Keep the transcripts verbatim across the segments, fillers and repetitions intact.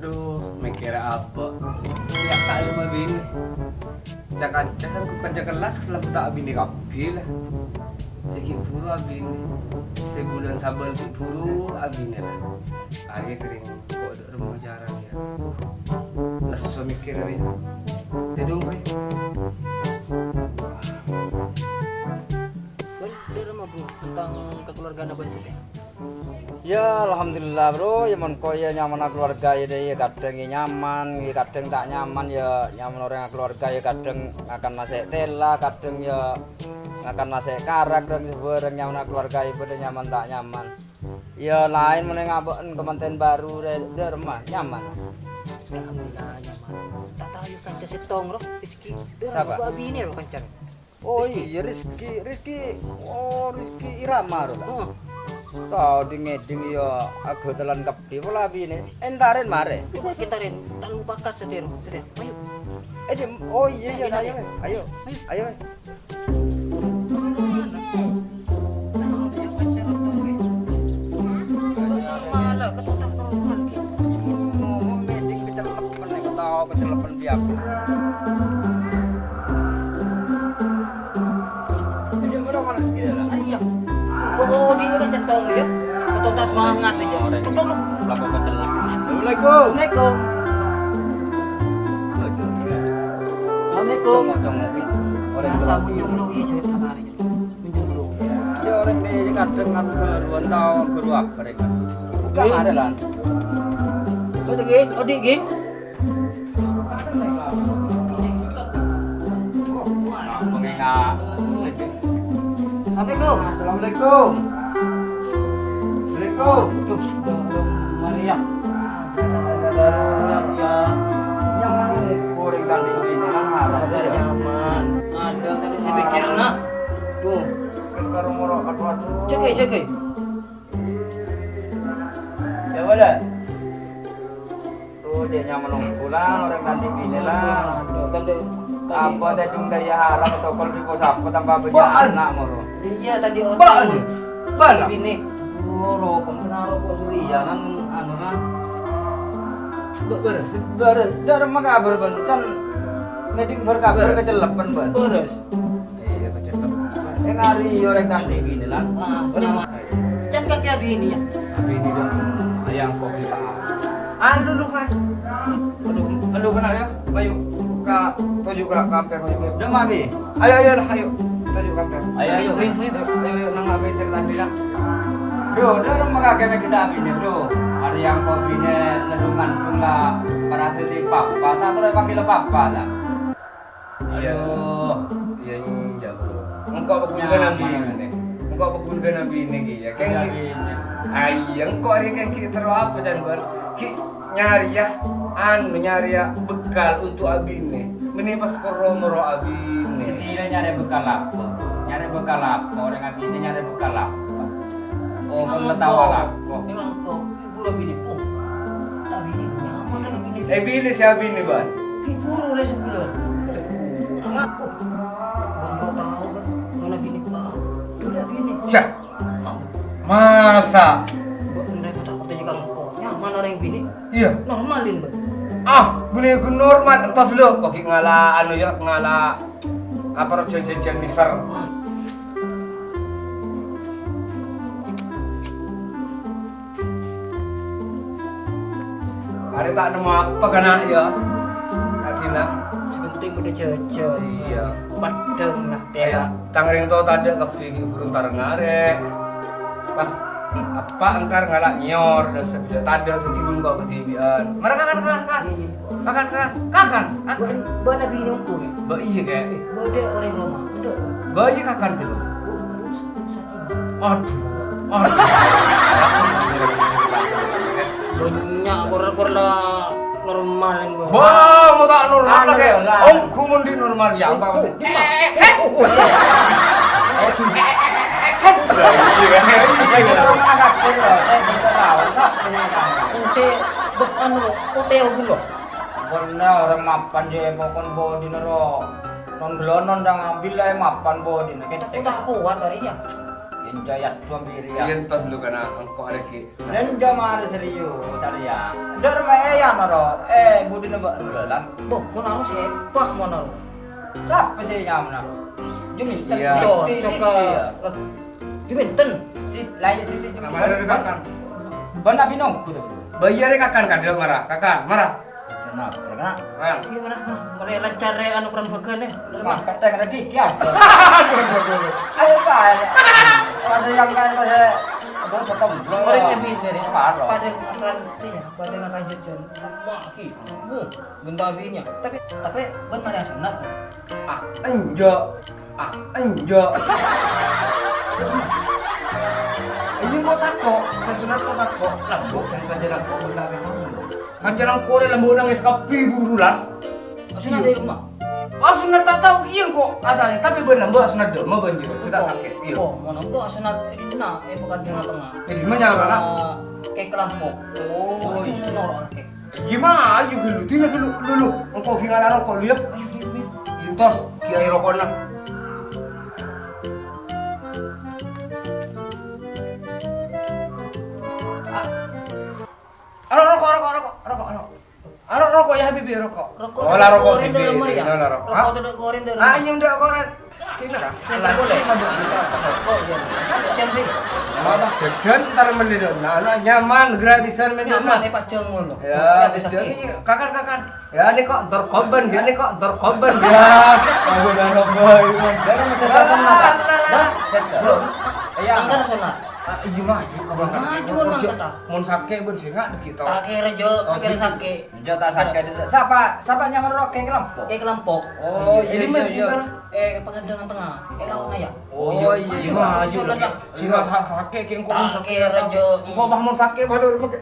Dhu, mèkkèrè apa? Iyâ, ta' lem abinè. Ca-kanca sèngko' kanca kellas, selalu ta' abinè kabbhi la. Sè ghi' bhuru abinè. Sè bulân sabâl ghi' bhuru abinè la. Arèya kèrèng ko' dâ' remma jhârâng yâ. Uh, lesso mèkkèrè rèya. Tèdung rè. Bân, dâ' remma, Bro, tentang kakeluargaanna bân sè Yâ, alhamdulillah, Bro. Yâ, mon ko' yâ nyamanna keluarga yâ, yâ kadhâng yâ nyaman, yâ kadhâng ta' nyaman, yâ nyaman orèng keluarga yâ kadhâng ngakan nasè' tèla, kadhâng yâ ngakan nasè' karak, kadhâng sabârâng nyamanna keluarga yâ padâ nyaman ta' nyaman. Yâ, laèn mon è ngabâ'en kamanten baru rè, dâ' remma, nyaman. Alhamdulillah, nyaman. Ta' tao yâ kanca sèttong, Bro, Rizky. Dâ' remma. Sapa? Abinè, Bro, kancana. Oh, Rizky. Iyâ, Rizky, Rizky. Oh, Rizky Irama, ro, ta'? Heeh. Tao, dhing-ngèdhing, iyâ, aghâtelan kabbhi pola abinè. Èntarèn marè. Coba èntarèn, ta' mupakat satèya, satèya. Ayo. Eh, dhim-, oh, iyâ, iyâ, ayo, ayo. Ayo. Ayo, ayo. Ngomong ngèdhing kecellep. Mending ketawa kecelepan biasa. Jadi, mana, mana sekali lah? Iya. Oh, dia kan centong, ya. Ketontas semangat, ya. Orang. Cetok, lu. Lapor kecellep. Assalamualaikum. Waalaikumsalam. Assalamualaikum. Congok-congok, orang. Biasa tua. Munjung lu, iya, jadi matahari. Iya, orèng rèya kadhâng anu baruwân tao guru apa rèya. Buka. Odi'. Marè, Lan. Odi', Gi. Odi', Gi. Apa ngènga'? Assalamualaikum. Assalamualaikum. Assalamualaikum. Duh, duh, duh, Maria. Ya. Nyaman, orèng tanding binè, Lan, haram, ya. Nyaman. Ada tadi saya pikir, nah. Tuh. Jâgâ, jâgâ. Ya, boleh. Tuh, cè' nyaman onggu, Lan, orèng tanding binè, Lan. Aduh, tanding, tanding. Apa tadi daya haram atau kalau di pos apa tambah banyak anak, moro. Iya, tadi orang. Bal. Bal. Binè. Oh, roko', kena roko' Surya, Lan, anu, Lan. Bal, bal. Bal, dâ' remma kabhâr, Bal. Can ngèdhing bhâr kabhâr kecellep, Bal. Bal. Iya, kecellep. Eh, ngari orèng tanding binè, Lan. Wah, nyaman. Can kakè abinè, ya? Abinè, dâ'. Ayang kok kita. Anu, lu, kan. Aduh, aduh, kena, ya. Ayo, ka, toju' ka, ka ampèr, ayo, ayo. Dâ' mami. Ayo, ayo, lah, ayo. Toju' ka ampèr. Ayo, ayo, ayo, ayo, ayo, nang apa cerita ni, nak? Bro, dâ' remma kakè kita abinè, Bro. Arèya engko' binè ngandung-ngandung la, para dâddi papa, ta' terro èpanggil papa, ta'? Iya. Aduh. Iya, enjâ', Bro. Engko' paggun ghân abinè. Engko' paggun ghân abinè ki, ya. Kèng ki. Iya, engko' arè kèng ki terro apa, can, Bal? Ki nyarèya, anu, nyarèya bekal untuk abinè. Mènè pas korro moro abinè. Sedina nyarè bekal apa? Nyarè bekal apa? Orèng abinè nyarè bekal apa? Oh, kan tahu lah. Oh. Memang engko'. Guru abinè, oh, abinè, nyaman kan abinè. Eh, bilâ sè abinè, Bal? Ghi' buru lè sabulân. Ngaku. Bân lo tao, Bân. Mana abinè? Ah, dulu abinè. Syah. Ah. Masa? Bân, mereka tak percaya juga engko'. Nyaman orèng binè. Iya. Normal, Din, Bân. Ah, binè ghu normal. Entos lo, kok ghi' ngala' anu ya, ngala' apa, roh, jân-jân miser. Ah. Arè ta' nemmo apa kana', ya. Adina. Sè penting padâ jhâjhân. Iya. Padhâng lah, ayo, tèra. Tang rèng to tadâ' kabbhi ghi' buru entar ngarè. Pas apa entar ngala' nyèyor, dâ' sabila tadâ' dâddi bun kok kadhibi'ân. Mara kakan, kakan, kakan. Iya, iya. Kakan, kakan. Kakan, kakan. Bân, bân abinè onggu, ya? Bân, iya, Kè. Eh, bâdâ orèng roma. Bâdâ, Bân. Bân, iya, kakan dulu. Oh, oh, sa-, Aduh, aduh. Bânnya' kor-kor la normal, Bân. Bâh, mo ta' normal la, Kè. Anu, la. Onggu mon dhi' normal, ya, apa sih? Dimma? Hes. Hes. Sè bâ-, anu, O T O ghu lo. Bânnè, orèng mapan jâ, pokon bâdhina ro. Non-glonon ta' ngambil la, mapan bâdhina. Kècèk. Ta' kowat, arè, ya. Yen jaya dua biri, ya. Yen tos lu kana engko' arè ghi'. Nen jam arè serius, arè, ya. Dâr, Noro, eh, budina Mbak Nurlan. Boh, mon aro sapa mon aro? Sapa sè nyamana? Juminten, Iya. Siti, Siti, ya. Juminten. Sit-, lah, iya, Siti Juminten. Kamar ada kakan. Bân abinong, gitu. Bayar ya kakan, kadang marah. Kakan, marah. Cenah, pernah. Kan. Iya, mana, mana? Mana lancar ya, anu, perembagan ya? Wah, kadang ada gigi aja. Aduh, aduh, aduh. Ayo, Pak. Pas yang kan, pas saya, apa, setembok. Kemarin ya, Bin, ya. Separuh. Pada akan, iya, pada akan jajan. Wah, ki. Wuh, genta bininya. Tapi, tapi, bân marè asunat. Ah, enjâ'. Ah, enjâ'. Iyâ, engko' tako'. Sè sunat engko' tako'. Lambok, jhân kanca lambok, bân tako'. Kanca lambok rè lambok nangès kabbhi buru, Lan. Asunat Iyâ. Dâri omma. Asunat ta' tao iyâ engko' atanya, tapè bân lambok asunat dâ' emma bân jârèya, sè ta' sakè'. Iyâ. Oh, mon engko' asunat è dinna', è Pekan Tengah. È dimma nyarana? Ah, kè kalampok. Oh, Oh, iyâ. Noro' kè. Gimana? Ayo, gelu, dina gelu, lu, lu. Engko' bingung roko' lu, ya. Ayo, ayo, ayo. Intos, kiai rokokna. Ah. Aro, roko', roko', roko', roko', roko'. Aro, roko', ya, Habibi, roko'. Roko' Oh, la roko' koren Bibi, dâlem, ya? Dina la roko'. Roko' Hah? Dâlem koren dâlem. Ah, iya, ndak koren. Kina, Lah, boleh. Satu juta, satu. Oh, iya. Jam, Bi. Malah jajan, ntar mending dong. Nah, anak nyaman, gratisan mending. Nyaman, eh, pajang ngono. Ya, Oh, jajan sakit. Ini kakar, kakar. Ya, ini kok ntar komben, ya, ini kok ntar komben, ya. Aku dah rombong. Dari masih terasa mata. Dah, set. Loh, iya. Angkat sana. Ah, iya, maju, Abang. Maju, Mon, Kerja, angkat, ah. Mon sakè, bân sènga' dikit, toh. Tak kira, Jo, Oh, tak kira gitu. Sakit. Enjâ' ta' sakè'. Sapa, sapa nyamana ro-, kè kalampok? Kè kalampok. Oh, Iya, iya, ini iya, masih iya. Kan, eh, Pekan Tengah. Kè lawan ya. Oh, iya, iya, iya. Maju lagi. Sira sa-, sakè' kè engko' mon sakè'. Sakè', Rajo. Engko' mah mon sakè' baru pakai.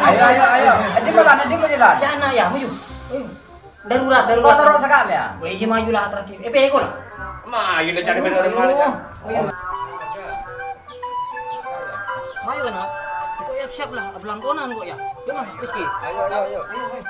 Ayo, ayo, ayo. Aji malan, aji malan. Ya, anak ya, maju. Ayo. Darurat, darurat. Kono ro sakalèyan. Weh, iya, maju lah, terakhir. Eh, peko lah. Maju lah, cari bener. Ayo. Maju, kan, Mak? Engko' ya, siap lah. Ablang konan kok ya. Ya, Mas, Rizky. Ayo, ayo, ayo. Ayo, ayo.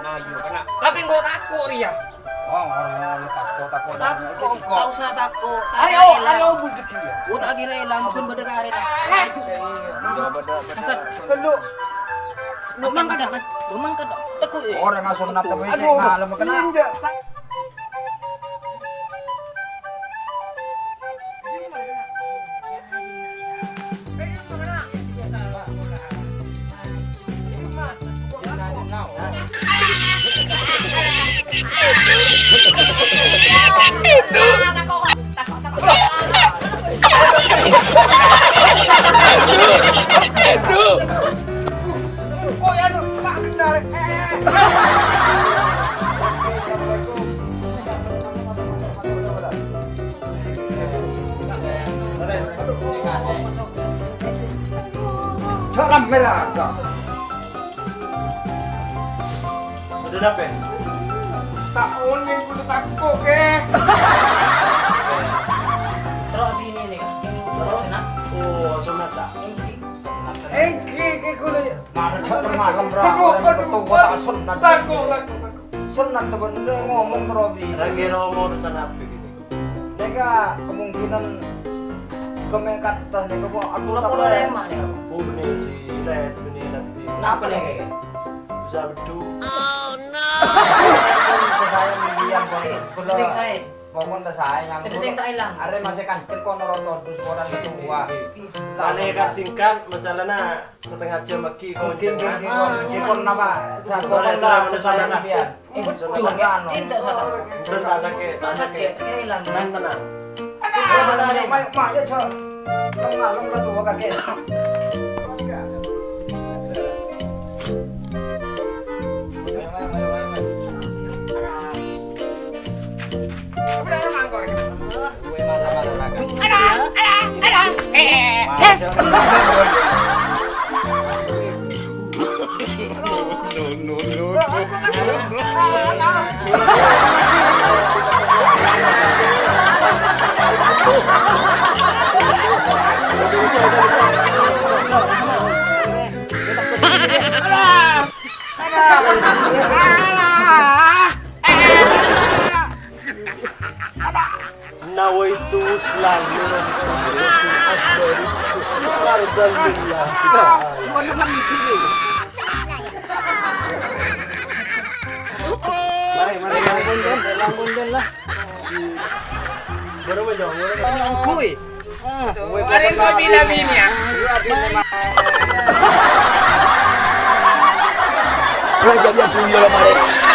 Maju, kena. Tapi engko' tako', Ria. Oh, orang tako', tako'. Tako', tak usah tako'. Ayo, ayo, budek ya. Oh, tak kira langsung beda karet. Iya, beda, beda. Angkat. Lu mangkat, Mat. Lu mangkat, Tok. Teguh, eh. Orang ngasuh nat tapi Aduh, ngalem kena. Iya, enggak. Jaran merah. Udah dapet? Tak oning, kudu tako', Kè. Terus abinè, Kak. Terus, nak? Oh, sunat, Kak? Èngghi. Èngghi, èngghi, kudu. Malam, malam, ra. Aduh, aduh, Ketua tak sunat. Tako', tako', tako'. Sunat, teman. Udah ngomong terus, Bi. Ra kira ngomong urusan apa gitu? Nèka kemungkinan sèngko' mèngkat, nèka, Bu, aku Pura-pura tak lèma' nèka, Bu. Bu, bânnè si Red, bânnè nanti. Napa nèka? Bisa bedu. Bisa saya milih yang Bang. Penting saya. Pokoknya saya yang Seperti yang tak hilang. Arè masih kancil kono roto dus koran itu, wah. Iya. Mana kan singkat, masalahnya setengah jam lagi, Mungkin, kau mungkin, Ah, mungkin, nyaman. Pon napa? Boleh, Pon terang, napa masalah. Pian? Eh, betul, Pon ya. Anu. Tim tak salah. Betul, tak sakit, tak Tak sakit, sakit. Kira hilang. Tenang, tenang. Ayo, Bang Karim. Mak, mak, ya, Cok. Tengah, lu udah tua, kakek. Nawaitu selalu. Alhamdulillah. Mari, mari, mari, mari, mari, lah. Baru aja, baru aja. Gue. Ah, gue. Mari, gue bilang ini ya. Raja dia punya lah, mari.